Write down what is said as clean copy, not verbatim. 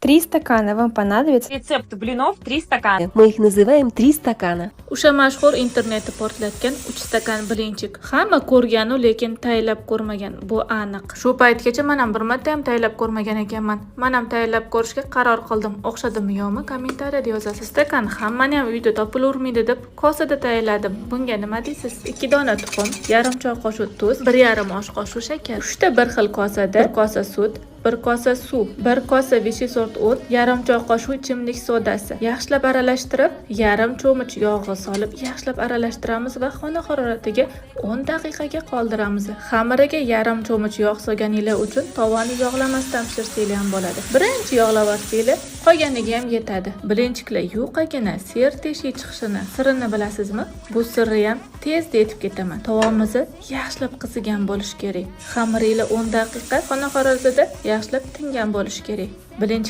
Три стакана вам понадобится. Рецепт блинов 3 стакана. Мы их называем три стакана. O'sha mashhur internetni portlatgan 3 stakan блинчик. Hamma ko'rganu, lekin tayyorlab ko'rmagan. Bu aniq. Shu paytgacha men ham bir marta ham tayyorlab ko'rmagan ekanman. Men ham tayyorlab ko'rishga qaror qildim. O'xshadimi, yo'qmi, kommentariyada yozasiz. Stakan hammani ham uyda topilavermaydi deb kosada tayyorladim. Bunga nima deysiz? 2 dona tuxum, yarim choy qoshiq tuz, 1,5 osh qoshiq shakar. 3 ta bir xil kosada 1 kosa sut, 1 kosa suv, 1 kosa высший сорт un, yarim choy qoshiq ichimlik sodasi. Yaxshilab aralashtirib, yarim cho'mich yog'i solib, yaxshilab aralashtiramiz va xona haroratiga 10 daqiqaga qoldiramiz. Xamiriga yarim cho'mich yog' solganinglar uchun tovani yog'lamasdan pishirsanglar ham bo'ladi. Birinchi yog'lab olsanglar, qolganiga ham yetadi. Блинчик lar yuqagina serteshik chiqishini sirini bilasizmi? Bu sirri ham tezda aytib ketaman. Tovamizni yaxshilab qizigan bo'lishi kerak. Xamiringlar 10 daqiqa xona haroratida yaxshilab tingan bo'lishi kerak. Блинчик